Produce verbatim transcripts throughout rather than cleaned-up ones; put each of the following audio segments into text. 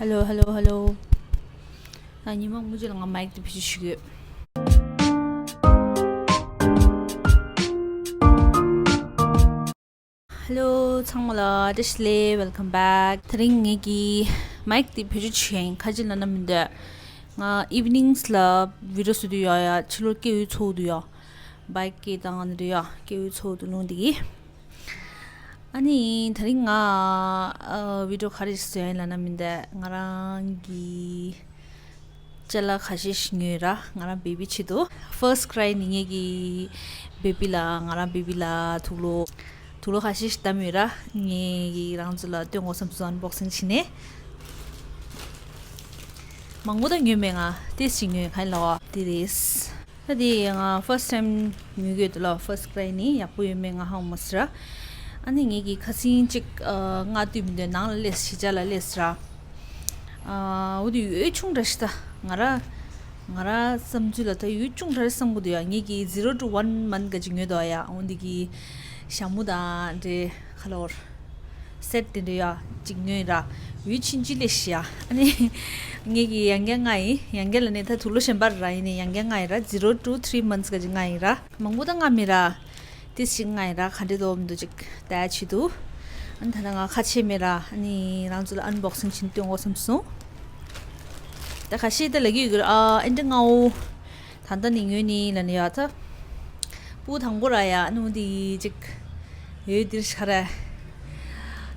Hello, hello, hello. ཨ། ཉི་མ་སྔོན་ཆད་ལ་ང་མའིག་དེ་བེད་སྤྱོད་བྱེད་ཀྱི་ཡོད། Hello ཚང་མ་ལ་བཀྲ་ཤིས་བདེ་ལེགས། Welcome back. དེ་རིང་ངེད་ཀྱི་མའིག་དེ་བེད་སྤྱོད་བྱེད་ཡིན། ཁ་ཅིག་ལབ་ན་མི་འདོད། ང་ཨིབ་ནིང་ལ་བི་ཌི་ཡོ་བཟོ་དུས་ཡོད་ཡ། ཕྱི་ལོགས་སྐྱེ་བོའི་ཚོགས་འདུ་ཡོད། བའིག་སྐད་བཏང་ནི་རེད་ཡ། སྐྱེ་བོའི་ཚོགས་འདུ་ལུང་དེ་གི། ཨ་ནི་དེ་རིང་ང་ཨ་བི་ཌི་ཡོ་ག་རེ་བཟོས་ཡིན་ལབ་ན་མི་འདོད། ང་རང་གི་ཅ་ལག་ཁ་ཤས་ཤིག་ཉོས་ར། ང་རང་བེ་བི་ཆེད་དུ། First cry ནི་ངེད་ཀྱི་བེ་བི་ལ། ང་རང་བེ་བི་ལ་དུག་ལོག་དུག་ལོག་ཁ་ཤས་ཤིག་བདམས་ཡོད་ར། ངེད་ཀྱི་རང་ཚོ་ལ་སྟོན་དགོས་བསམ་སོང་། ཨན་བོག་སིང་བྱས་ནས། མང་པོ་ད་ཉོས་མེད། ང་ཏོག་ཙམ་ཉོས། ག་ཡིན་ལབ་པ་དེ་རེད། ད་དེ་ང་first time ཉོ་གི་ཡོད་དེ་ལ། First cry ནི་ཡག་པོ་ཡོད་མེད་ང་ཧ་གོ་མ་སོང་ར། ཨ་ནི་ངེད་ཀྱི་ཁ་སང་གཅིག་ཨ་མངགས་དུས་མི་འདོད། ནང་ལ་སླེབས། གཞིས་ཆགས་ལ་སླེབས་ར། ཨ་འོ་དེ་ཡོད་ཆུང་དྲགས་ཤག་ད་ང་ར་ང་ར་བསམ་ཚུལ་ལ་ད་ཡོད་ཆུང་དྲགས་བསམ་གྱི་འདུག་ཡ། ངེད་ཀྱི་zero to one month ག་ཅིག་ཉོས་འདུག་ཡ། འོ་འདི་གི་ཞྭ་མོ་དང་འདྲ་ཁ་ལོར་སེཊ་དེ་འདྲ་ཡ་གཅིག་ཉོས་ར། ཡོད་ཆུང་ཆུང་ལས་ཤི་ཡ། ཨ་ནི་ངེད་ཀྱི་ཡང་བསྐྱར་མངགས་ཡིན། ཡང་བསྐྱར་ལབ་ནས་ད་དུག་ལོག་གཞན་པ་ར། ཡིན་ནའི་ཡང་བསྐྱར་མངགས་ཡིན་ར། zero to three months ག་ཅིག་མངགས་ཡིན་ར། མང་པོ་ད་མངགས་མེད་ར། དེ་ཞིག་མངགས་ཡིན་ར། ག་འདྲ་འདུག་མི་འདུག་ཅིག་ལྟ་ཡ་ཆེད་དུ། ཨ་ནི་ད་ལྟ་ང་ཁ་ཕྱེ་མེད་ར། ཨ་ནི་རང་ཚོ་ལ་ཨན་བོག་སིང་བྱས་ནས་སྟོན་དགོས་བསམ་སོང་། ད་ཁ་ཤས་ད་ལབ་ཀྱི་ཡོད་ཀྱི་ར། ཨ་ཨེ་འདྲ་མངགས་འོ། ད་ལྟ་ནས་ཉོས་ནི་ལབ་ནས་ཡ། ད་སྤུ་དང་པོ་ར་ཡ། ཨ་ནི་འོ་དེ་ཅིག་ཡོད་དེ་ཤ་ར།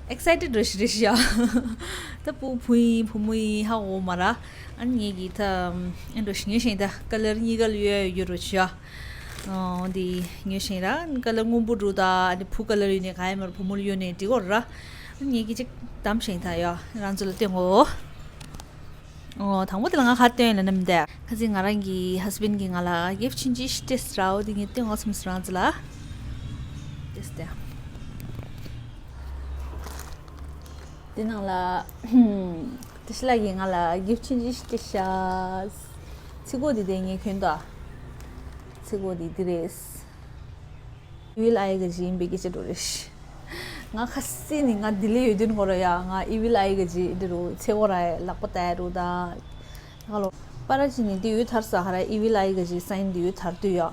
ཨེག་སའི་ཊེཌ་འདྲ་ཞིག་རེད་ཤག་ཡ། ད་སྤུ་བུ་ཡིན་བུ་མོ་ཡིན་ཧ་གོ་མ་ར། ཨ་ནི་ངེད་ཀྱིས་ད་ཨེ་འདྲ་ཞིག་ཉོས་ཤིང་། ད་ཀ་ལར་གཉིས་ཀ་ལ་ཡོད་ཡོད་རོ་ཤག་ཡ། འོ་འདི་ཉོས་ཤིང་ར། ཀ་ལར་སྔོན་པོ་འདྲ་ད་འདི་བུ་ཀ་ལར་ཡོད་ནས་ག་ཡ་མར་བུ་མོ་ལ་ཡོད་ནས་འགྲིག་གོ་ར། ངེད་ཀྱིས་ཅིག་བདམས་ཤིང་ད་ཡ་རང་ཚོ་ལ་སྟོན་གོ། འོ་དང་པོ་དེ་ལ་ང་ག་རེ་སྟོན་ཡིན་ལབ་ན་མི་འདུག་ཁ་སང་ང་རང་གི་ཧས་བྷེན་ཌི་གིས་ང་ལ་གིཕ་ཊི་ཆུང་ཆུང་ཞིག་སྤྲད་སོང་ར། འོ་འདི་ངས་སྟོན་གོ་བསམ་སོང་རང་ཚོ་ལ། ཏེས་ཏེ། དེ་ནང་ལ་བཀྲ་ཤིས་ལགས་ཀྱིས་ང་ལ་གིཕ་ཊི་ཆུང་ཆུང་ཞིག་སྤྲད་ཤག་ཚིག་གོ་འདི་དེ་ངས་གྱོན་ད། ཚིག་གོ་འདི་འདི་རེད། ཨི་ཝིལ་ཨའི་ག་ཅིག་ཡིན་པའི་སྐད་ཆ་འདྲ་རེད། ང་ཁ་སང་ནས་ང་ལྡི་ལི་ཡོད་དུས་ནས་ཁོ་ར་ཡ། ང་ཨི་ཝིལ་ཨའི་ག་ཅིག་འདི་རུ་ཚེ་གོ་ར་ལག་པ་བལྟས་རུ་དང་། ཁ་ལོ། པ་ར་ཅི་ནས་འདི་ཡོད་ཐར་ས་ཁ་ར་ཨི་ཝིལ་ཨའི་ག་ཅིག་སའིན་འདི་ཡོད་ཐར་དུས་ཡ། ཨ་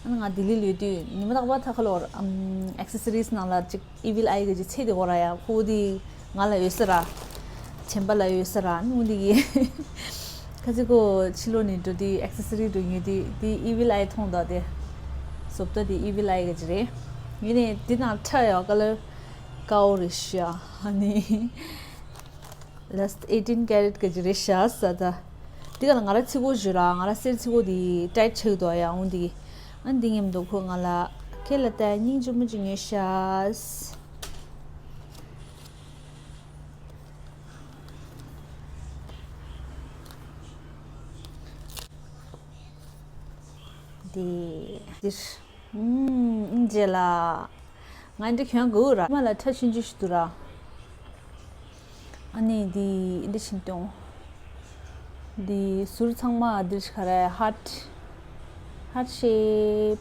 ནི་ང་ལྡི་ལི་ལ་ཡོད་དུས་ཉི་མ་རྟག་པར་ད་ཁ་ལོ་ཨམ་ཨེག་སེ་སི་རིས་ནང་ལ་ཅིག་ཨི་ཝིལ་ཨའི་ག་ཅིག་ཚེ་དེ་གོ་ར་ཡ། ཁོ་འདི་ང་ལ་ཡོད་ས་ར། དྲན་པ་ལ་ཡོད་ས་ར། ནུ་འདི་གི་ཁ་ཅིག་གོ་ཕྱི་ལོགས་ནས་འགྲོ་དུས་ཨེག་སེ་སི་རི་འགྲོ་ཉོས་དུས་དེ་ཨི་ཝིལ་ཨའི་མཐོང་དོ། དེ་བཟོ་ལྟ་དེ་ཨི་ཝིལ་ཨའི་ག་ཅིག་རེད། ཡིན་ནའི་དེ་ནང་ཁྲ་ཡ་ཀ་ལར་དཀར་པོ་རེད་ཤག་ཨ་ནི་ལཱ་སི་ཊི་ཨེ་ཊིན་ཀེ་རེཊ་ག་ཅིག་རེད་ཤག་ས་ད། དེ་ག་ལ་ང་ར་ཚིག་གོ་བཞོས་ར། ང་ར་གསེར་ཚིག་གོ་དེ་ཊའིཊ་ཆགས་འདུག་ཡ། འོ་འདི་གི། ཨ་འདི་ངེམ་འདུག་ཁོ་ང་ལ་ཁྱེད་ལ་ལྟ་སྙིང་རྗེ་མོ་ཅིག་ཉོས་ཤག་འདི་འདིར། ཨུམ། ཨིན་ཇེ་ལ། ང་འདི་གྱོན་དགོས་ར། མ་ལ་ཁྲ་ཆུང་ཆུང་ཞིག་འདུག་ར། ཨ་ནི་འདི་འདི་ཕྱིན་ཏོང་། འདི་ཟུར་ཚང་མ་འདིར་ཤ་ར་ཧར་ཊི། ཧར་ཊི་ཤེབ།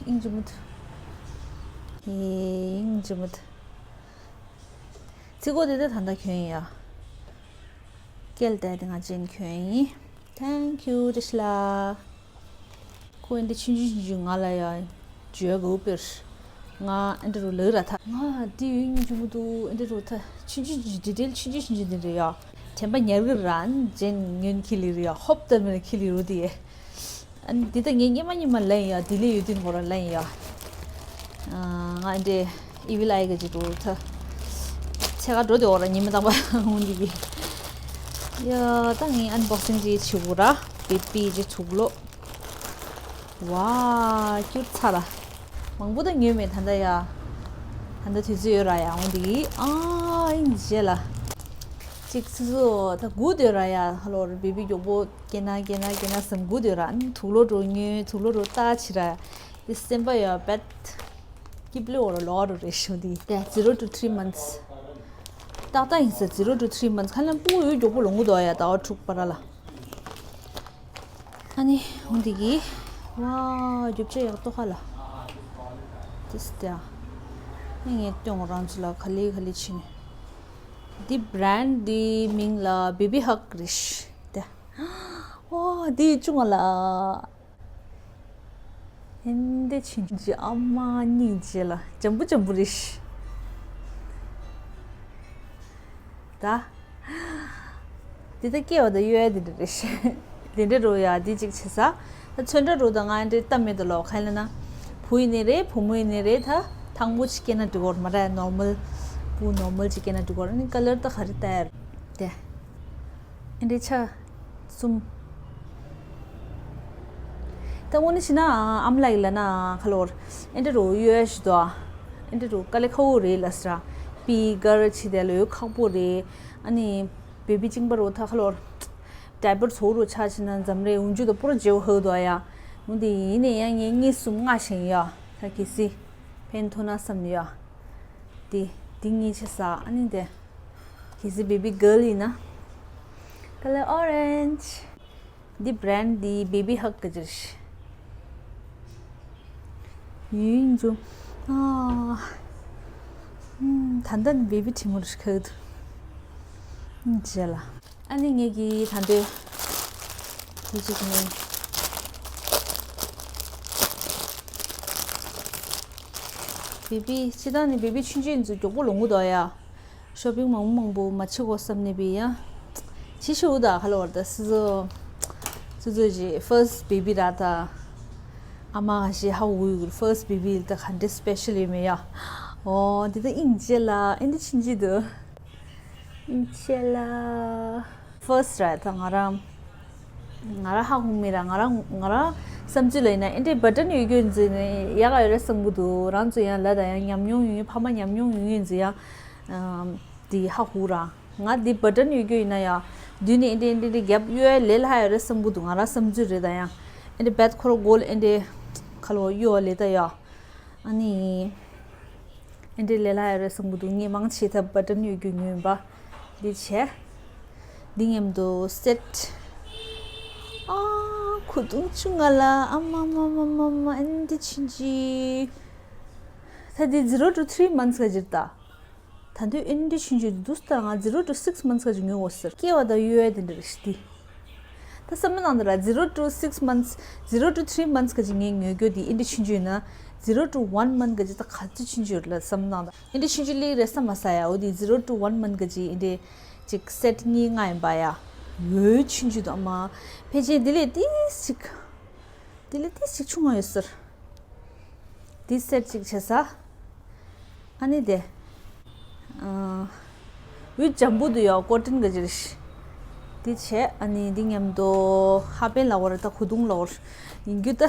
ཨིན་ཇི་མུད། ཧེ། ཨིན་ཇི་མུད། ཚིག་གོ་དེ་ད་ད་ལྟ་གྱོན་ཡ། སྐེལ་ཏེ་དེ་ང་ཅན་གྱོན་ཡིན། Thank you བཀྲ་ཤིས་ལགས། ཁོ་འདི་ཆུང་ཆུང་ཆུང་ཆུང་ང་ལ་ཡ་བརྗོད་དགོས་པར། ང་འདི་རུ་ལག་ར་ཐ། ང་འདི་ཡོད་སྙིང་རྗེ་མོ་འདུག་འདི་རུ་ཐ་ཆུང་ཆུང་ཆུང་ཆུང་ཌི་ཊེལ་ཆུང་ཆུང་ཆུང་ཆུང་འདི་རེད་ཡ། དྲན་པ་ཉར་གི་ར། ཨན་ཇེན་ཉོན་ཁི་ལི་རེད་ཡ། ཧོབ་ཏེ་མེར་ཁི་ལི་རུ་དེ། ཨན་འདི་ད་ངས་སྙེ་མ་སྙེ་མ་ལེན་ཡ། ལྡི་ལི་ཡོད་དུས་ཁོ་ར་ལེན་ཡ། ང་འདྲེ་ཨི་ཝི་ལ་ཨའི་ག་ཅིག་འདུག་ཐ། ཚེ་ག་འགྲོ་དེ་འོ་ར་ཉི་མ་དང་པ་འོང་འདི་གི། ཡ་ད་ངས་ཨན་བོག་སིང་ཅིག་བྱེད་དགོས་ར། བེ་བི་ཅིག་ཚུགས་ལོ། ཝ། སྐྱུར་ཚ་ལ། མང་པོ་ད་ཉོས་མེད་ད་ལྟ་ཡ། ད་ལྟ་དུས་ཚོད་ཡོད་ར་ཡ་འོང་འདི་གི། ཨ་ཨིན་རྗེས་ལ། ཅིག་སུ་སུ་ད་སྒུག་སྡོད་ར་ཡ། ཧ་ལོ་ར་བེ་བི་མགྱོགས་པོ་སྐྱེ་ན་སྐྱེ་ན་སྐྱེ་ན་བསམ་སྒུག་སྡོད་ར། ཨ་ནི་དུག་ལོག་འགྲོ་ཉོས་དུག་ལོག་འགྲོ་ལྟ་ཕྱི་ར། དེ་སེམས་པ་ཡོད་པད། སྐྱིབ་ལེ་འོ་ར་ལོ་ར་རེ་ཤོ་དེ། དེ་zero to three months། ཏག་ཏག་ཡིན་ས་zero to three months། ཁ་ལན་སྤུ་གུ་ཡོད་མགྱོགས་པོ་ལོང་གི་འདུག་ཡ་ཟླ་བ་དྲུག་བར་ལ། ཨ་ནི་འོ་འདི་གི། ཝ། རྒྱུ་ཆ་ཡག་ཏོ་ཁ་ལ། དེ་སི་ཏེ་ཨ། ཨ་ངས་སྟོན་རང་ཚོ་ལ་ག་ལེ་ག་ལེ་ཕྱིན། འདི་བྷ་རན་ཌི་འདིའི་མིང་ལ་བེ་བི་ཧག་རེད་ཤག་དེ། ཨོ་འདི་ཅུང་ང་ལ། ཨེ་འདི་ཕྱིན་ཅི་ཨ་མ་སྙིང་རྗེ་ལ་འཇམ་པོ་འཇམ་པོ་རེད་ཤག་ད། འདི་ད་སྐྱེ་བ་ད་གཡོལ་ཡ་འདི་འདྲ་རེད་ཤག་འདི་འདྲ་རུ་ཡ་འདི་གཅིག་བྱེད་ས། ད་ཚོན་ཁྲ་རུ་ད་ང་འདྲ་ལྟ་མེད་ད་ལོ་ག་ལ་ན། བུ་ཡིན་ནི་རེད་བུ་མོ་ཡིན་ནི་རེད་ད། ཐང་པོ་ཅིག་སྐྱེ་ན་འགྲིག་གོ་མ་རེད་ནོར་མལ། བུ་ནོར་མལ་ཅིག་སྐྱེ་ན་འགྲིག་གོ་ནི་ཀ་ལར་ད་ག་རེ་ལྟ་ཡ་རེད། དེ། ཨེ་འདྲ་ཆ། གསུམ། ད་དངོས་གནས་བྱས་ན་ཨ་མ་ལགས་ལ་ན་ཁ་ལོར་ཨེ་འདྲ་རུ་གཡོལ་ཞིག་དོ། ཨེ་འདྲ་རུ་དཀའ་ལས་ཁག་པོ་རེད་ལ་ཟེར། པི་གར་བྱེད་དེ་ལོས་ཁག་པོ་རེད། ཨ་ནི་བེ་བི་བཅིངས་པ་རུ་ད་ཁ་ལོར་ཌའི་པར་བཟོ་རུ་ཆ་ཕྱིན་ན་འཛམ་རེ་འུན་ཇུ་དང་པོར་བརྗེ་བོ་ཧ་དོ་ཡ། འུན་དེ་ཡིན་ནས་ཡང་ངས་གཉིས་གསུམ་མངགས་ཤིང་ཡ། ད་གལ་སྲིད་ཕན་ཐོགས་ན་བསམ་ཡ། དེ་དེ་གཉིས་ཆེ་ས་ཨ་ནི་དེ། གལ་སྲིད་བེ་བི་གརལ་ཡིན་ན། ཀ་ལར་ཨོ་རེན་ཇི། འདི་བྷ་རན་ཌི་འདི་བེ་བི་ཧག་གི་ཅིག་རེད། ཡུན་ཅུང་། ཨ། ད་ལྟ་ནི་བེ་བི་དྲི་མོ་རེ་ཁ་འདུག་ཅེ་ལ། ཨ་ནི་ངེད་ཀྱི་ད་ལྟའི་དེ་གཅིག་ནི། བེ་བི་སྤྱིར་བཏང་ནི་བེ་བི་ཆུང་ཆུང་ཡིན་ཚུལ་མགྱོགས་པོ་ལོང་གི་འདུག་ཡ། ཤོ་པིང་མང་པོ་མང་པོ་མ་བྱེད་དགོས་བསམ་ནས་པི་ཡ། བྱེད་ཤི་འུ་ད་ཁ་ལོ་བར་ད་སི་ཛོ། སི་ཛོ་ཞི་ཕར་སི་ཊི་བེ་བི་ར་ད། ཨ་མ་ག་ཞི་ཧ་འུ་ཡུ་གུར་ཕར་སི་ཊི་བེ་བི་ལ་ད་ག་འདྲ་སི་པེ་ཤལ་ཡོད་མེད་ཡ། ཨོ་འདི་ད་ཨིན་ཅེ་ལ་ཨིན་འདི་ཕྱིན་ཅི་འདུག་ཨིན་ཅེ་ལ། ཕར་སི་ཊི་ར་ད་ང་རང་། ང་རང་ཧ་གོ་མེད་ར་ང་རང་ང་རང་བསམ་ཚུལ་ལ་ཡིན་ན་ཨེ་འདྲའི་བ་ཊན་ཡོད་རྒྱུ་ཡིན་ཚུལ་ནི་ཡག་ག་ཡོད་རེད་བསམ་གི་འདུག་རང་ཚོ་ཡང་ལ་ད་ཡང་ཉམས་མྱོང་ཡོད་ངེས་ཕ་མ་ཉམས་མྱོང་ཡོད་ངེས་ཚུལ་ཡང་དེ་ཧ་གོ་ར་ང་འདི་བ་ཊན་ཡོད་རྒྱུ་ཡིན་ན་ཡང་མདུན་ནས་ཨེ་འདྲའི་ཨེ་འདྲའི་རྒྱབ་གཡོལ་ལས་ལྷག་ཡོད་རེད་བསམ་གི་འདུག་ང་རང་བསམ་ཚུལ་རེད་ད་ཡང་ཨེ་འདྲའི་བད་ཁོ་ར་གོལ་ཨེ་འདྲའི་ཁ་ལོ་གཡོལ་ལས་ད་ཡང་ཨ་ནི། ཨེ་འདྲའི་ལས་སླ་ཡ་རེད་བསམ་གི་འདུག་ངས་མང་ཆེ་ཐབས་བ་ཊན་ཡོད་རྒྱུ་ཉོས་ཡིན་པ། འདི་བྱས། འདི་མཉམ་དུ་སེ་ཊི། ཨ། གོས་ཐུང་ཆུང་ང་ལ་ཨ་མ་མ་མ་མ་མ་ཨེ་འདི་ཕྱིན་ཅི། ད་འདི་zero to three months ག་ཅིག་ད། ད་འདི་ཨེ་འདི་ཕྱིན་ཅི་འདུག་ད་ང་zero to six months ག་ཅིག་ཉོས་འོ་ཟེར་སྐྱེ་བ་དང་གཡོལ་ཡ་དེ་འདྲ་རེད་ཤི་འདི། ད་བསམ་བློ་བཏང་དང་ར་zero to six months, zero to three months ག་ཅིག་ངས་ཉོས་རྒྱུ་དེ་ཨིན་དྲི་ཆུང་ཆུང་ཡིན་ན། Zero to one month ག་ཅིག་ད་ག་ཚོད་ཆུང་ཆུང་ཡོད་ལ་བསམ་བློ་བཏང་དང་ཨིན་དྲི་ཆུང་ཆུང་ལི་རེ་ས་མ་ས་ཡ་འོ་དེ་zero to one month ག་ཅིག་ཨིན་དྲི་ཅིག་སེ་ཊི་གཉིས་ལྔ་ཡིན་པ་ཡ། འོ་ཆུང་ཆུང་དང་མ། ཕལ་ཆེར་དེ་ལས་ཏིས་ཅིག་དེ་ལས་ཏིས་ཅིག་ཆུང་བ་ཡོད་ཟེར། འདི་སེ་ཊི་གཅིག་བྱེད་ས། ཨ་ནི་དེ། ཨ། འོད་འཇམ་པོ་འདུག་ཡ་ཀོ་ཊོན་ག་ཅིག་རེད། འདི་བྱས་ཨ་ནི་འདི་མཉམ་དུ་ཧ་པན་ལ་བར་ད་གོས་ཐུང་ལ་བར། ཡིན་རྒྱུ་ད།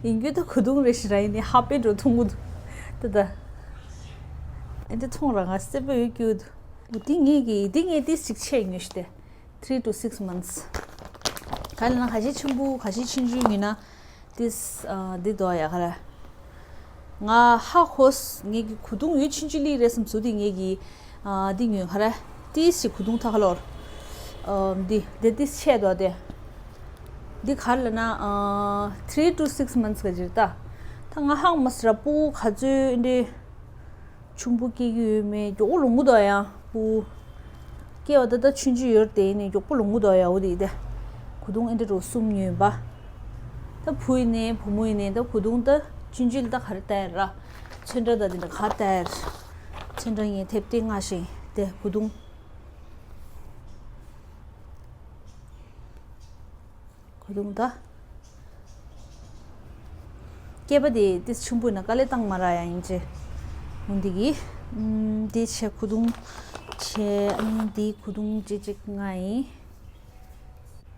ཡིན་རྒྱུ་ད་གོས་ཐུང་རེད་ཤི་ར་ཡིན་ནི་ཧ་པན་འགྲོ་ཐུང་གི་འདུག་ད་ད། ཨ་འདི་ཐུང་ར་ང་སེ་པོ་ཡོད་རྒྱུ་འདུག་འདི་ངེད་ཀྱི་འདི་ངས་ཏིས་ཅིག་ཆད་ཉོས་ཤི་དེ། Three to six months། ག་ལ་ན་ག་ཤེད་ཆེན་པོ་ག་ཤེད་ཆུང་ཆུང་ཡིན་ན། ཏིས་ཨ་འདི་དོ་ཡ་ག་ར། ང་ཧ་ཧོས་ངེད་ཀྱི་གོས་ཐུང་ཡོད་ཆུང་ཆུང་ལི་རེད་བསམ་ཚུལ་དེ་ངེད་ཀྱི་ཨ་འདི་ཉོས་ག་ར། ཏིས་ཞིག་གོས་ཐུང་ཐག་ལོར། ཨ་འདི་འདི་ཏིས་ཆད་དོ་དེ། འདི་ག་ལ་ན་ཨ་three to six months ག་ཅིག་ད། ད་ང་ཧང་མ་སི་ར་པུ་ག་ཚོད་འདི། ཆུང་པོ་སྐྱེ་གི་ཡོད་མེད་མགྱོགས་པོ་ལོང་གི་འདུག་ཡ། པུ། སྐྱེ་བ་ད་ལྟ་ཆུང་ཆུང་ཡོད་དེ་ནི་མགྱོགས་པོ་ལོང་གི་འདུག་ཡ་འོ་དེ་དེ། གོས་ཐུང་ཨེ་འདྲ་རུ་གསུམ་ཉོས་པ། ད་བུ་ཡིན་ནའི་བུ་མོ་ཡིན་ནའི་ད་གོས་ཐུང་ད་ཆུང་ཆུང་ད་ག་རེ་ལྟ་ཡ་ར། ཚོན་ཁྲ་ད་དེ་འདྲ་ག་ལྟ་ཡ་ར། ཚོན་ཁྲ་ངས་ཐེབས་ཏེ་མངགས་ཤིང་དེ་གོས་ཐུང་། གོས་ཐུང་ད། སྐྱེས་པ་དེ་ཏིས་ཆུང་པོ་ཡིན་ན་དཀའ་ལས་བཏང་མ་རག་ཡ་ཡིན་ཅེ། འོ་འདི་གི། ཨམ། འདི་ཆེ་གོས་ཐུང་ཆེ་ཨམ་འདི་གོས་ཐུང་ཅི་ཅིག་ང་ཡིན།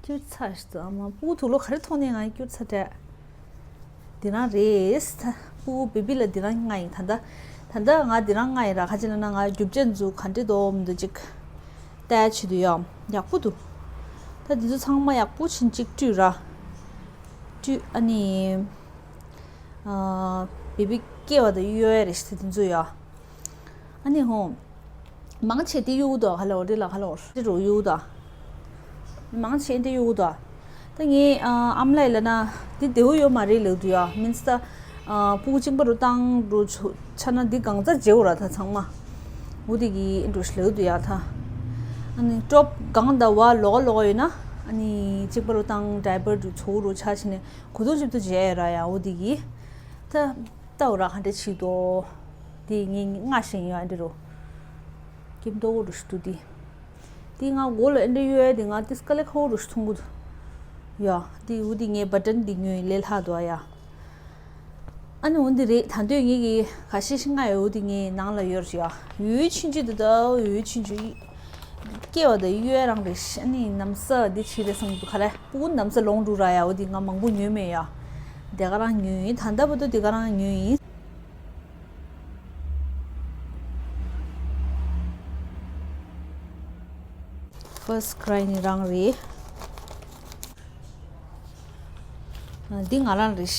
སྐྱུར་ཚ་ཞིག་ཏུ་ཨ་མ་སྤུ་གུ་དུག་ལོག་ག་རེ་ཐོག་ནས་ང་ཡིན་སྐྱུར་ཚ་སྤྲད། འདི་རང་རེད། ད་སྤུ་གུ་བེ་བི་ལ་འདི་རང་ང་ཡིན་ད་ལྟ། ད་ལྟ་ང་འདི་རང་ང་ཡིན་ར་ཁ་ཅིག་ལ་ན་ང་རྒྱུ་ཆ་འཛུགས་ག་འདྲེ་དོ་མི་འདུག་ཅིག་ལྟ་ཡ་ཆེད་དུ་ཡོད། ཡག་པོ་འདུག་ད་འདི་ཚོ་ཚང་མ་ཡག་པོ་ཕྱིན་ཅིག་བཀྲུས་ར། བཀྲུས་ཨ་ནི། ཨ། བེ་བི་སྐྱེ་བ་དང་གཡོལ་ཡ་རེད་ཤི་ད་འདི་ཚོ་ཡ། ཨ་ནི་ཧོ། མང་ཆེ་དེ་གཡུག་དོ་ཧ་ལོ་རི་ལ་ཧ་ལོ་རི་རུ་གཡུག་དོ། མང་ཆེ་དེ་གཡུག་དོ། ད་ངའི་ཨ་ཨམ་ལའི་ལ་ན་དེ་བདེ་བོ་ཡོད་མ་རེད་ལབ་དུ་ཡ་མིན་སི་ད། ཨ་སྤུ་གུ་གཅིག་པ་རུ་བཏང་རུ་ཆ་ན་འདི་གང་ཚ་བརྗེ་བོ་ར་ད་ཚང་མ། འུ་དེ་གི་འགྲོ་ཤི་ལབ་དུ་ཡ་ད། ཨ་ནི་ཀྲོབ་གང་ད་བ་ལོག་ལོག་ཡོད་ན་ཨ་ནི་གཅིག་པ་རུ་བཏང་ཌའི་པར་དུ་ཚོ་རུ་ཆ་ཕྱིན་ནས་གོ་དུང་ཞིབ་ཏུ་བྱས་ཡོད་ར་ཡ། འོ་དེ་གི་ད་ལྟ་འོ་ར་ག་འདྲ་བྱེད་དོ། དེ་ངས་སྔ་ཞིང་ཡོད་ཨ་འདྲ་རུ་ཀིམ་ཏོ་རུ་ཞུ་དུ་དེ། དེ་ང་མགོ་ལ་ཨེ་འདྲ་གཡོལ་ཡ་དེ་ང་ཏིས་དཀའ་ལས་ཁག་པོ་རུ་ཞིག་མཐོང་གི་འདུག་ཡ། དེ་འུ་དེ་ངའི་བ་ཊན་དེ་ཉོས་ལས་ལྷག་འདུག་ཡ། ཨ་ནི་འོ་འདི་རེད། ད་འདོད་ངེད་ཀྱི་ཁ་ཤས་ཤིག་ང་ཡོད་འུ་དེ་ངའི་ནང་ལ་ཡོད་རེད་ཡ། འུ་ཆུང་ཆུང་དེ་ད་འུ་ཆུང་ཆུང་སྐྱེ་བ་དང་གཡོལ་རང་རེད། ཨ་ནི་ནམ་ས་འདི་ཆི་རེད་སང་ག་རེ་སྤུ་གུ་ནམ་ས་ལོང་འགྲོ་ར་ཡ། འུ་དེ་ང་མང་པོ་ཉོས་མེད་ཡ། དེ་ག་རང་ཉོས་ཡིན། ད་ལྟ་བར་དུ་དེ་ག་རང་ཉོས་ཡིན། ཕར་སི་ཊི་ཀྲའི་ནི་རང་རེད། འདི་ང་རང་རེད།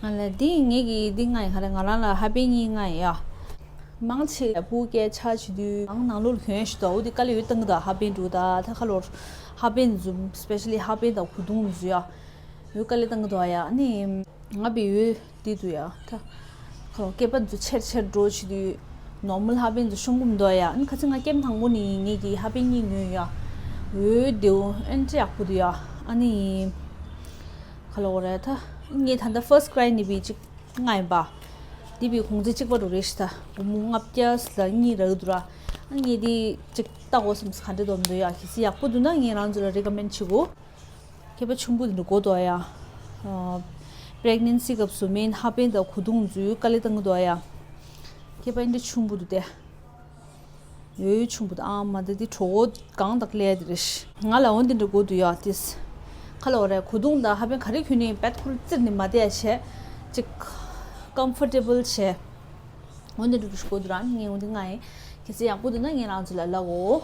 ང་ལ་འདི་ངེད་ཀྱི་འདི་ང་ཡི་ག་རེ་ང་རང་ལ་ཧ་པན་གཉིས་ང་ཡི་ཡ། མང་ཆེ་སྤུ་གུ་སྐྱེ་ཆ་བྱེད་དུས་ང་ནང་ལོགས་གྱོན་ཞིག་དང་འོ་འདི་དཀའ་ལས་ཡོད་བཏང་གི་དང་ཧ་པན་འགྲོ་ད་ད་ཁ་ལོར་ཧ་པན་འཛུམ་སི་པེ་ཤ་ལི་ཧ་པན་དང་གོས་ཐུང་འཛུ་ཡ། ཡོད་དཀའ་ལས་བཏང་གི་འདུག་ཡ། ཨ་ནི། ང་བི་ཡོད་དེ་དུ་ཡ། ད། ཁོ་སྐེད་པ་འཛུ་ཆེར་ཆེར་འགྲོ་བྱེད་དུས་ནོར་མལ་ཧ་པན་འཛུ་ཤོང་གི་མི་འདུག་ཡ། ཨ་ནི་ཁ་ཚིག་ང་ཀེམ་དང་པོ་ནི་ངེད་ཀྱི་ཧ་པན་གཉིས་ཉོས་ཡ། ཡོད་དེའུ་ཨན་ཏྲི་ཡག་པོ་འདུག་ཡ། ཨ་ནི། ཁ་ལོ་རེ་ད། ངས་ད་ལྟ་ཕར་སི་ཊི་ཀྲའི་ནི་བི་གཅིག་ང་ཡིན་པ། དེ་བི་གོང་ཚད་གཅིག་པ་རུ་རེ་ཞིག་ད་སྒོར་མོ་ལྔ་བརྒྱ་ལ་གཉིས་རག་འདུག་ར། ཨ་ངས་དེ་གཅིག་ལྟ་དགོས་བསམ་ག་འདྲ་འདུག་མི་འདུག་ཡ། གལ་སྲིད་ཡག་པོ་འདུག་ན་ངས་རང་ཚོ་ལ་རི་ཀ་མེན་ཌི་བྱེད་དགོས། སྐེད་པ་ཆུང་པོ་འདི་འདྲ་དགོས་འདུག་ཡ། པྲེག་ནན་སི་སྐབས་སུ་མེན་ཧ་པན་དང་གོས་ཐུང་འཛུ་དཀའ་ལས་བཏང་གི་འདུག་ཡ། སྐེད་པ་འདི་འདྲ་ཆུང་པོ་འདུག་སྟེ། ཡོད་ཡོད་ཆུང་པོ་འདུག་ཨ་མ་འདི་འདི་གྲོད་ཁོག་གང་དག་ལས་འདི་རེད། ང་ལ་འོ་འདི་འདྲ་དགོས་འདུག་ཡ་ཏིས། ཁ་ལོ་རེ་གོས་ཐུང་དང་ཧ་པན་ག་རེ་གྱོན་ནི་བེད་ཁོ་ར་བཙིར་ནི་མ་བསྡད་ཡ་བྱས། ཅིག་ཀམ་ཕོར་ཊེ་བལ་བྱས། འོ་འདི་འདྲ་དགོས་འདུག་ར། ངས་འོ་འདི་ང་ཡིན། གལ་སྲིད་ཡག་པོ་འདུག་ན་ངས་རང་ཚོ་ལ་ལབ་གོ།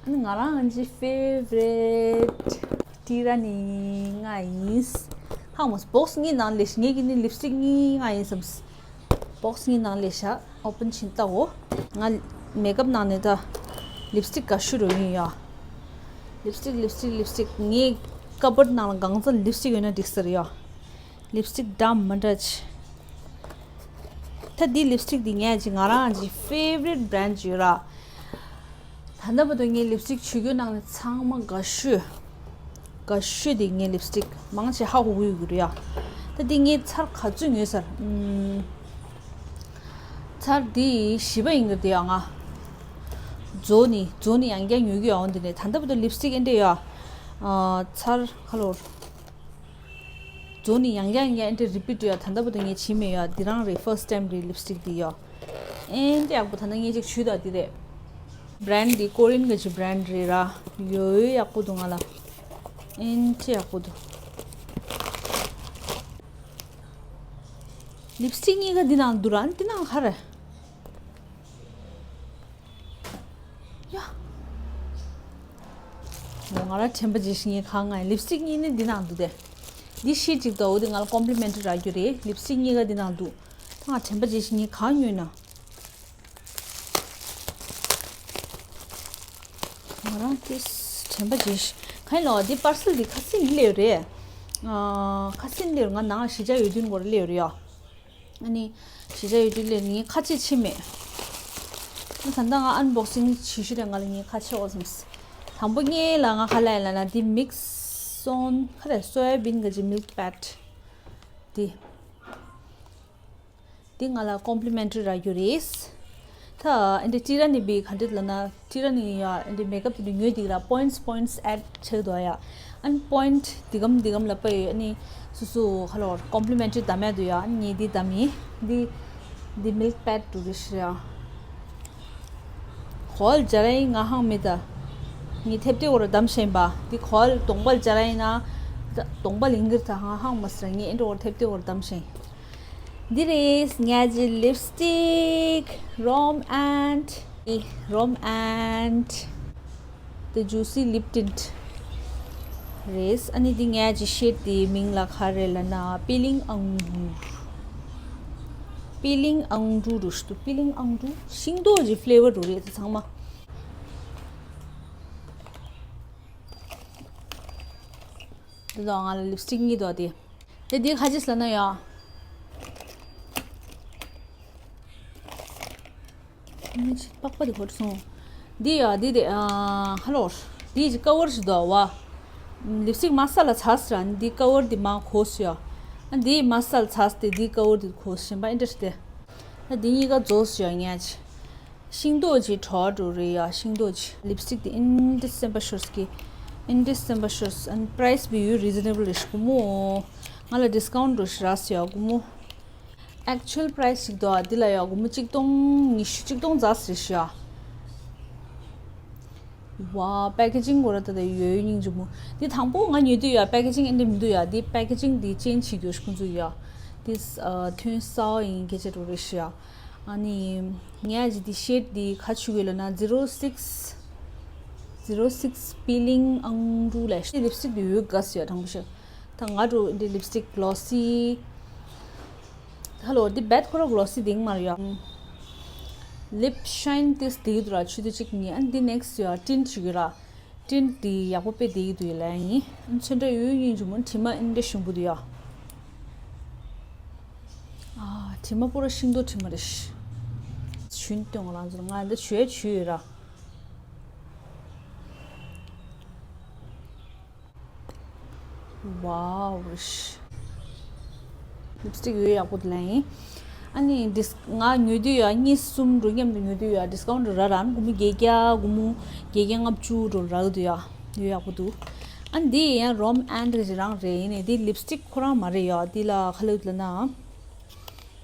ཨ་ནི་ང་རང་གི་ཕེ་ཝ་རེཊ་ཏི་ར་ནི་ང་ཡིན། ཧང་མོ་སི་བོག་སི་གཉིས་ནང་ལས་ངེད་ཀྱི་ནི་ལིབ་སི་ཊིག་གཉིས་ང་ཡིན་བསམ། བོག་སི་གཉིས་ནང་ལས་ཤ་ཨོ་པན་ཕྱིན་ལྟ་འོ། ང་མེག་ཨབ་ནང་ནས་ད་ལིབ་སི་ཊིག་ག་ཤུ་རུ་ཡིན་ཡ། ལིབ་སི་ཊིག་ལིབ་སི་ཊིག་ལིབ་སི་ཊིག་ངའི་ཀ་བར་ནང་ལ་གང་ཚང་ལིབ་སི་ཊིག་ཡོད་ན་འགྲིག་ས་རེད་ཡ། ལིབ་སི་ཊིག་འདྲ་མི་འདྲ་ཅི། ད་འདི་ལིབ་སི་ཊིག་འདི་ངས་ཅི་ང་རང་གི་ཕེ་ཝ་རེཊ་བྷ་རན་ཌི་ཅིག་ཡོད་ར། ད་ལྟ་བར་དུ་ངས་ལིབ་སི་ཊིག་བྱུག་རྒྱུ་ནང་ནས་ཚང་མ་དགའ་ཤོས། དགའ་ཤོས་འདི་ངའི་ལིབ་སི་ཊིག་མང་ཆེ་ཧ་གོ་གི་ཡོད་རེད་ཡ། ད་འདི་ངས་ཚར་ག་ཚོད་ཉོས་ཚར། ཚར་འདི་བཞི་པ་ཡིན་གྱི་འདུག་ཡ་ང་། རྫོགས་ནི་རྫོགས་ནི་ཡང་བསྐྱར་ཉོ་གི་ཡོད་འོང་འདི་ནས་ད་ལྟ་བར་དུ་ལིབ་སི་ཊིག་ཨེ་འདྲ་ཡ། ཚར་ཁ་ལོར། རྫོགས་ནི་ཡང་ཡང་ཡང་ཨེ་འདྲ་རི་པིཊ་ཡ་ད་ལྟ་བར་དུ་ངས་བྱས་མེད་ཡ། འདི་རང་རེད་ཕར་སི་ཊི་ཊའིམ་རེད་ལིབ་སི་ཊིག་འདི་ཡ། ཨེ་འདྲ་ཡག་པོ་ད་ལྟ་ངས་ཅིག་བྱུས་དང་འདི་རེད། བྷ་རན་ཌི་འདི་ཀོ་རི་ཡན་གི་ཅིག་བྷ་རན་ཌི་རེད་ར། ཡོད་ཡོད་ཡག་པོ་འདུག་ང་ལ། ཨེ་འདྲ་ཡག་པོ་འདུག་ལིབ་སི་ཊིག་གཉིས་ཀ་འདི་ནང་འདུག་ར། འདི་ནང་ག་རེ། ཡ། ང་རང་དྲན་པ་བརྗེད་ཤིང་ངས་གང་ང་ལིབ་སི་ཊིག་གཉིས་ནི་འདི་ནང་འདུག་སྟེ། འདི་ཤི་ཅིག་ཏོ་འོ་དེ་ང་ལ་ཀོམ་པི་ལི་མེན་ཊི་རག་རྒྱུ་རེད། ལིབ་སི་ཊིག་གཉིས་ཀ་འདི་ནང་འདུག་ད་ང་དྲན་པ་བརྗེད་ཤིང་ངས་གང་ཉོས་ན། ང་རང་དེ་དྲན་པ་བརྗེད་ཤིང་གང་ཡིན་ལོ། འདི་པར་སེལ་འདི་ཁ་སེང་སླེབས་རེད། ཁ་སེང་སླེབས་ང་ནང་ལ་གཞིས་ཆགས་ཡོད་དུས་འགོར་སླེབས་རེད་ཡ། ཨ་ནི་གཞིས་ཆགས་ཡོད་དུས་ལས་ངས་ཁ་ཕྱེ་ཕྱེ་མེད། ཨ་ད་ལྟ་ང་ཨན་བོག་སིང་བྱེད་ཤུལ་རེད། ང་ལ་ངས་ཁ་ཕྱེ་འོ་བསམ། དང་པོ་ངས་ལ་ང་ཁ་ལ་ཡ་ལ་ན་འདི་མིག་སོན་ཁ་རེ་སོ་ཡ་བིན་ག་ཅི་མིལ་ཀི་པེད། འདི་འདི་ང་ལ་ཀོམ་པི་ལི་མེན་ཊི་རི་རག་རྒྱུ་རེད། ད་ཨ་འདི་ཊི་ར་ནི་བི་ག་འདྲ་ལ་ན་ཊི་ར་ནི་ཡ་ཨ་འདི་མེག་ཨབ་དེ་འདྲ་ཉོས་འདི་ལ་པོ་ཡིན་ཊི་པོ་ཡིན་ཊི་ཨེཌ་བྱེད་འདུག་ཡ། ཨན་པོ་ཡིན་ཊི་འདི་གམ་འདི་གམ་ལ་པ་ཡོད། ཨ་ནི་སོ་སོ་ཁ་ལོར་ཀོམ་པི་ལི་མེན་ཊི་རི་དམ་ཡ་འདུག་ཡ། ཨ་ནི་ངས་འདི་དམ་ཡིན། འདི་འདི་མིལ་ཀི་པེད་འདུག་རེད་ཤི་ཡ། གོལ་ཇ་ར་ཡིན་ང་ཧང་མེད་ད། ངས་ཐེབས་ཏེ་འོར་དམ་ཤེས་པ་འདི་གོལ་གདོང་པ་ལ་ཇ་ར་ཡིན་ན། གདོང་པ་ལིང་གིར་ད་ཧང་ཧང་མ་སི་ར་ངས་ཨེ་འདྲ་འོར་ཐེབས་ཏེ་འོར་དམ་ཤེས། འདི་རེད་ངའི་ལིབ་སི་ཊིག་རོམ་ཨེནཌ། རོམ་ཨེནཌ། The juicy lip tint རེད། ཨ་ནི་འདི་ངའི་ཤེཌ་དེའི་མིང་ལ་ག་རེ་ལབ་ན་པི་ལིང་ཨང་ཌུ། པི་ལིང་ཨང་ཌུ་རུ་ཤི་ཏུ་པི་ལིང་ཨང་ཌུ་ཤིང་ཏོག་གི་ཕི་ལེ་ཝར་རུ་རེད་དེ་ཚང་མ། འདི་དང་ང་ལ་ལིབ་སི་ཊིག་གཉིས་འདུག་དེ། དེ་འདི་ཁ་ཅིག་ལབ་ན་ཡང་། ཨ་ནི་ཅི་པགས་པ་དེ་བོར་སོང་། འདི་ཡ་འདི་དེ་ཨ་ཧ་ལོ། འདི་ཀ་བར་ཞིག་འདུག་བ། ལིབ་སི་ཊིག་མ་ས་ལ་ཚ་ས་ར་འདི་ཀ་བར་འདི་མ་གོ་སི་ཡ། ཨ་འདི་མ་ས་ལ་ཚ་སྟེ་འདི་ཀ་བར་འདི་གོ་སི་ཤན་པ་ཨིན་ཏྲེ་སི་ཏེ། ཨ་འདི་གཉིས་ཀ་རྫོགས་སི་ཡ་ཉ་ཅི། ཤིང་ཏོག་ཅིག་གྲོགས་འགྲོ་རེད་ཡ། ཤིང་ཏོག་ཅིག་ལིབ་སི་ཊིག་འདི་ཨིན་ཌི་སེམ་པ་ཤོར་སི་ཀི། ཨིན་ཌི་སེམ་པ་ཤོར་སི་ཨན་པ་རའི་སི་བི་ཡུ་རི་ཛི་ནེ་བལ་རེད་ཤི་གུ་མོ། ང་ལ་ཌིས་ཀའུན་ཊི་འགྲོ་ཤི་ར་སི་ཡ་གུ་མོ། ཨེག་ཅུ་ཨལ་པ་རའི་སི་ཞིག་འདུག་ཨ། འདི་ལ་ཡ་སྒོར་མོ་གཅིག་སྟོང་ཉི་ཤུ་གཅིག་སྟོང་རྩ་ཟེར་ཤག་ཝ། པེ་ཀེ་ཇིང་སྐོར་ལ་ད་ལྟ་ཡོད་སྙིང་རྗེ་མོ། འདི་དང་པོ་ང་ཉོས་དུས་ཡ་པེ་ཀེ་ཇིང་ཨེ་འདྲ་མི་འདུག་ཡ། འདི་པེ་ཀེ་ཇིང་འདི་ཅེན་ཇི་བྱེད་དགོས་ཁོང་ཚོ་ཡ། འདི་ཨ་ཐོན་སའོ་ཡིན་སྐད་ཆ་འགྲོ་རེད་ཤག་ཨ་ནི་ངས་ཇི་འདི་ཤེད་འདི་ག་བྱེད་དགོས་ལབ་ན་ཛི་རོ་སིགས། ཛི་རོ་སིགས་པི་ལིང་ཨང་ཀྲུ་ལས་ཤེད་ལིབ་སི་ཊིག་འདི་ཡོད་དགའ་སི་ཡ་དང་པོ་ཤག་ད་ང་འགྲོ་འདི་ལིབ་སི་ཊིག་གི་ལོ་སི། ཧ་ལོ། འདི་བེད་ཁོ་ར་གི་ལོ་སི་དེང་མར་ཡོད། ལིབ་ཤའིན་ཏིས་དེ་གི་འདུག་ར་ཆུ་ཚོད་གཅིག་གཉིས། ཨ་འདི་ནེག་སི་ཡོད་ཊིན་ཊི་ཞིག་ཡོད་ར། ཊིན་ཊི་དེ་ཡག་པོ་དཔེ་དེ་གི་འདུག་ཡོད་ལ་ཡིན། ཨ་ཚོན་ཁྲ་ཡོད་ཡིན་ཅུ་མོ་དྲི་མ་ཨིན་འདྲ་ཞིམ་པོ་འདུག་ཡ། ཨ་དྲི་མ་པོ་ར་ཤིང་ཏོག་དྲི་མ་རེད། ཞུན་སྟོན་ང་ལང་ཚོ་ང་འདི་ཞུ་ཡ་ཞུ་ཡོད་ར། ཝའོ། ལིབ་སི་ཊིག་ཡོད་ཡག་པོ་དེ་ལ་ཡིན། ཨ་ནི་ཌིས་ང་ཉོས་དུས་ཡ་གཉིས་གསུམ་འགྲོ་མཉམ་དུ་ཉོས་དུས་ཡ་ཌིས་ཀའུན་ཊི་ར་ར་ཨ་ནི་སྒོར་མོ་བརྒྱད་བརྒྱ་སྒོར་མོ་བརྒྱད་བརྒྱ་ལྔ་བཅུ་འགྲོ་རག་འདུག་ཡ། ཡོད་ཡག་པོ་འདུག་ཨ་ནི་འདི་ཡང་རོམ་ཨན་ཌི་གི་རང་རེད། ཡིན་ནའི་འདི་ལིབ་སི་ཊིག་ཁོ་རང་མ་རེད་ཡ། འདི་ལ་ཁ་ལོ་ལ་ན།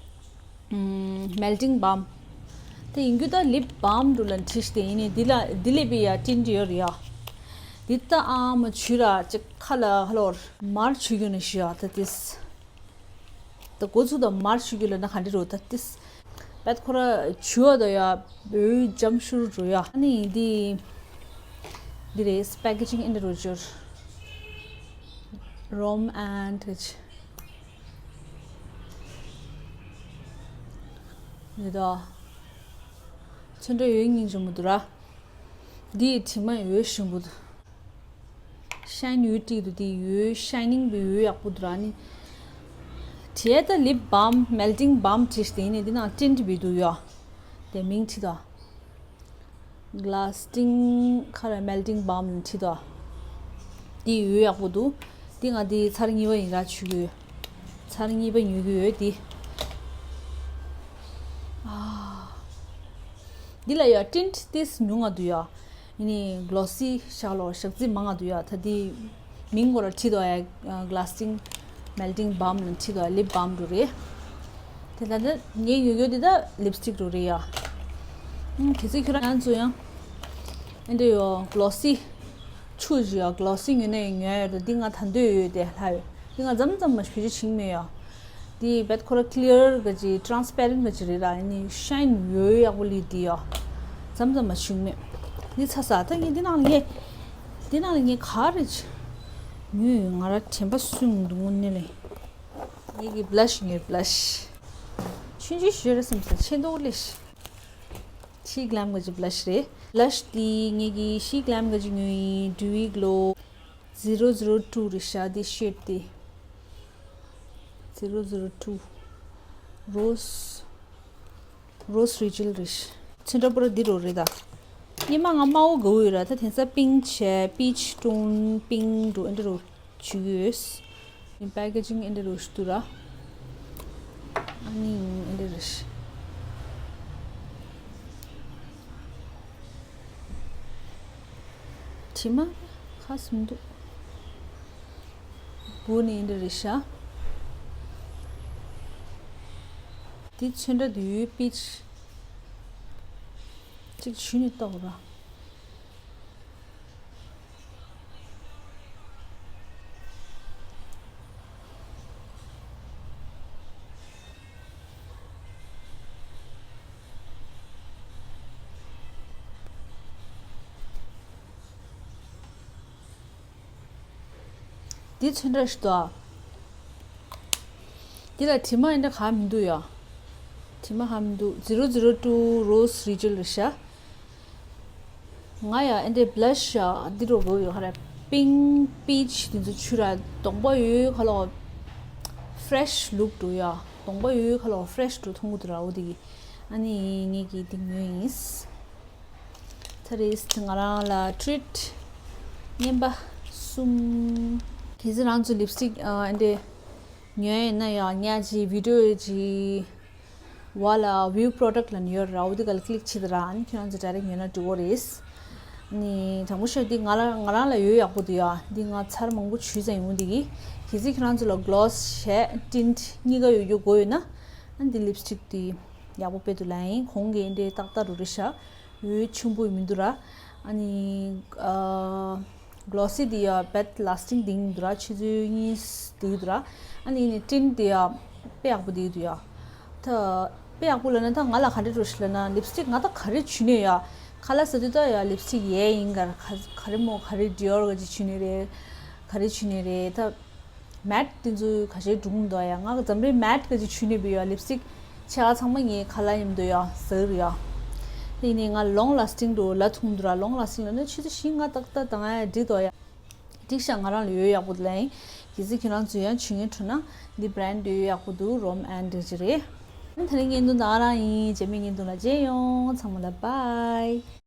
མེལ་ཊིང་བམ། དེ་ཡིན་རྒྱུ་ད་ལིབ་བམ་འགྲོ་ལ་འཁྲིས་ཏེ་ཡིན་ནའི་འདི་ལ་འདི་ལས་པའི་ཡ་ཊིན་ཊི་ཡོད་རེད་ཡ། འདི་ད་ཨ་མ་ཆུ་ར་ཅིག་ཁ་ལ་ཧ་ལོ་མར་ཆུ་རྒྱུ་ནི་ཤི་ཡ་ད་ཏིས། ད་གོ་ཚུ་ད་མར་ཆུ་རྒྱུ་ལ་ན་ག་འདྲི་རོ་ད་ཏིས། བད་ཁོ་ར་ཆུ་བ་ད་ཡ་འོད་འཇམ་ཤུར་འགྲོ་ཡ། ཨ་ནི་འདི་འདི་རེད། པེ་ཀེ་ཇིང་ཨིན་ཌི་རོ་ཇར་རོམ་ཨན་ཌི་འདི་དག་ཚོན་ཁྲ་ཡོད་སྙིང་རྗེ་མོ་འདུག་ར། འདི་དྲི་མ་ཡོད་ཞིམ་པོ་འདུག་ཤའིན་ཡོད་ཀྲིག་འདུག་འདི་ཡོད་ཤའི་ནིང་བི་ཡོད་ཡག་པོ་འདུག་ར་ནི། དྲི་ད་ལིབ་བམ་མེལ་ཊིང་བམ་བྲིས་ཏེ་ཡིན་ནི་འདི་ནང་ཊིན་ཊི་བི་འདུག་ཡོད། དེ་མིང་བྲིས་དོ། གླ་སི་ཊིང་ཁ་ར་མེལ་ཊིང་བམ་ལ་ཁྲིད་དོ། འདི་ཡོད་ཡག་པོ་འདུག་འདི་ང་འདི་ཚར་གཉིས་པ་ཡིན་ར་ཆུ་གི་ཡོད། ཚར་གཉིས་པ་ཉོ་གི་ཡོད་འདི། ཨ། འདི་ལ་ཡ་ཊིན་ཊི་ཏིས་ཉུང་ང་འདུག་ཡ། ཡིན་ནི་གློ་སི་ཤག་ལོ་ཞག་རྩི་མང་ང་འདུག་ཡ། ད་འདི་མིང་གོ་ར་ཁྲིད་དོ་ཡ། གླ་སི་ཊིང་མེལ་ཊིང་བམ་ལ་ཁྲིད་དོ་ཡ། ལིབ་བམ་འདྲ་རེད། དེ་ལ་ནི་ངའི་ཉོ་རྒྱུ་འདི་ད་ལིབ་སི་ཊིག་འདྲ་རེད་ཡ། ཨུམ། གལ་སྲིད་ཁྱོད་རང་ང་ཚོ་ཡང་ཨེ་འདྲ་ཡོ་གློ་སི་ཆུ་བཞི་ཡ་གློ་སི་ཉོ་ནས་ཉོ་ཡ་རེད། འདི་ང་ད་འདོད་ཡོད་དེ་ལྷ་ཡོད། འདི་ང་མཚམས་མཚམས་མ་ཞུ་རྒྱུ་བྱིང་མེད་ཡ། འདི་བེད་ཁོ་ར་ཀི་ལི་ཡར་ག་ཅི་ཊ་རན་སི་པེ་རེན་ཊི་ག་ཅི་རེད་ར། ཨ་ནི་ཤའིན་ཡོད་ཡག་པོ་ལི་འདི་ཡ། མཚམས་མཚམས་མ་བྱིང་མེད། འདི་ཚ་ས་ད་ངས་འདི་ནང་ལ་ངས་འདི་ནང་ལ་ངས་ག་རེ་ཅི་ཉོས་ཡོད། ང་ར་དྲན་པ་སུན་འདུག་དངོས་གནས་ལས། ངེད་ཀྱི་བྷི་ལ་ཤི་ཉོས། བྷི་ལ་ཤི་ཆུང་ཆུང་ཞིག་རེད་བསམ་ས་ཆེ་མདོག་ལས་ཤི། ཤི་གླམ་ག་ཅི་བྷི་ལ་ཤི་རེད། བྷི་ལ་ཤི་དེ་ངེད་ཀྱི་ཤི་གླམ་ག་ཅི་ཉོས་ཡིན། ཌི་ཝི་གློ་ཛི་རོ་ཛི་རོ་ཊུ་རེད་ཤག་འདི་ཤེད་དེ་ཛི་རོ་ཛི་རོ་ཊུ། རོ་སི་རོ་སི་རི་ཇིལ་རེད་ཤག་ཚོན་ཁྲ་པོ་ར་འདི་རོ་རེད་ད། སྙེ་མ་ང་དམར་པོ་དགའ་བོ་ཡོད་ར། ད་དེང་སང་པིང་ཆེ་པིཆ་ཊོན་པིང་འགྲོ་ཨེ་འདྲ་རོ། བྱུག་ཡོད། པེ་ཀེ་ཇིང་ཨེ་འདྲ་རུ་ཞིག་འདུག་ར། ཨ་ནི་ཨེ་འདྲ་རེད། དྲི་མ་ཁ་སུམ་འདུག་བུ་ནི་ཨེ་འདྲ་རེད་ཤག་འདི་ཚོན་ཁྲ་འདི་ཡོད་པིཆ། གཅིག་ཆུ་ནི་ཏོག་ར། འདི་ཚོན་ཁྲ་ཞིག་འདུག་ཨ། འདི་ལ་དྲི་མ་ཨེ་འདྲ་ག་མི་འདུག་ཡ། དྲི་མ་ག་མི་འདུག་ཛི་རོ་ཛི་རོ་ཊུ་རོ་སི་རི་ཇིལ་རེད་ཤག་ང་ཡ་ཨེ་འདྲའི་བྷི་ལ་ཤི་ཡ་འདི་འདྲ་དགོས་ཡོད་ཧ་ར། པིང་པིཆ་འདི་ཚོ་ཆུ་ར་གདོང་པ་ཡོད་ཁ་ལོ། ཕི་རེ་ཤི་ལུག་འགྲོ་ཡ། གདོང་པ་ཡོད་ཁ་ལོ་ཕི་རེ་ཤི་འགྲོ་མཐོང་གི་འདུག་ར། འོ་དེ་གི་ཨ་ནི་ངེད་ཀྱིས་འདི་ཉོས་ཡིན། ད་ ད་རེས་ང་རང་ལ་ཊི་རིཊ་རྔན་པ་གསུམ། གལ་སྲིད་རང་ཚོ་ལིབ་སི་ཊིག་ཨ་འདི་ཉོས་ཡིན་ན་ཡང་ཉག་ཅིག་བི་ཌིའོ་ཅིག་བ་ལ་ཝིའུ་པྲོ་ཌག་ལབ་ནས་ཡོད་ར། འོ་དེ་ག་ལ་ཀི་ལིག་བྱེད་དེ་ར། ཨ་ནི་ཁྱེད་རང་ཚོ་ཌའི་རེག་ཊི་ཉོས་ན་འགྲིག་གི་རེད། ཨ་ནི་དྲང་པོ་བཤད་འདི་ང་ལ་ང་རང་ལ་ཡོད་ཡག་པོ་འདུག་ཡ། འདི་ང་ཚར་མང་པོ་ཞུས་ཙང་ཡོང་འདི་གི། གལ་སྲིད་ཁྱེད་རང་ཚོ་ལ་གི་ལོ་སི་བྱས་ཊིན་ཊི་གཉིས་ཀ་ཡོད་རྒྱུ་དགོས་ཡོད་ན། ཨ་འདི་ལིབ་སི་ཊིག་འདི་ཡག་པོ་དཔེ་འདུག་ལབ་ཡིན། གོང་གི་འདི་ཏག་ཏག་རུ་རེད་ཤག་འོད་ཆེན་པོ་མི་འདུག་ར། ཨ་ནི་ཨ་གི་ལོ་སི་འདི་ཡ་བེད་ལ་སི་ཊིང་འདི་འདུག་ར། ཆུ་ཚོད་གཉིས་འདི་འདུག་ར། ཨ་ནི་ནི་ཊིན་འདི་ཡ་དཔེ་ཡག་པོ་འདི་འདུག་ཡ། ད་དཔེ་ཡག་པོ་ལབ་ན་ད་ང་ལ་ག་འདྲ་འགྲོ་ཤི་ལབ་ན་ལིབ་སི་ཊིག་ང་ད་ག་རེ་བྱུ་ནས་ཡ། ཁ་ལག་ཟ་དུས་ད་ཡ་ལིབ་སི་ཊིག་ཡས་ཡིན་ག་ར། ག་ག་རེ་མོ་ག་རེ་ཌི་ཨོར་ག་ཅིག་བྱུ་ནས་རེད། ག་རེ་བྱུ་ནས་རེད། ད་མེཊ་དེ་ཚོ་ཁ་ཤས་སྒྲུང་འདུག་ཡ། ང་འཛམ་རིང་མེཊ་ག་ཅིག་བྱུ་ནས་བི་ཡ་ལིབ་སི་ཊིག་ཆེ་ཁ་ཚང་མ་ངའི་ཁ་ལག་མཉམ་དུ་ཡ་ཟ་གི་རེད་ཡ། དེ་ནས་ང་ལོང་ལ་སི་ཊིང་འགྲོ་ལ་ཐུང་འདུག་ར། ལོང་ལ་སི་ཊིང་ལབ་ན་ཆུ་ཚོད་བཞི་ལྔ་ཏག་ཏག་ད་ང་ཡ་འགྲིག་འདུག་ཡ། འགྲིག་ཤག་ང་རང་ལ་ཡོད་ཡག་པོ་འདུག་ལབ་ཡིན། གལ་སྲིད་ཁྱེད་རང་ཚོ་ཡང་བྱུ་ངན་འཕྲོད་ན་འདི་བྷི་རེན་ཌི་ཡོད་ཡག་པོ་འདུག་རོམ་ཨེན་ཌི་ཅི་རེད། ད་རིང་བརྙན་ཐུང་ད་ག་རང་ཡིན། རྗེས་མའི་བརྙན་ཐུང་ལ་མཇལ་ཡོང་། ཚང་མ་ལ་བྷའི།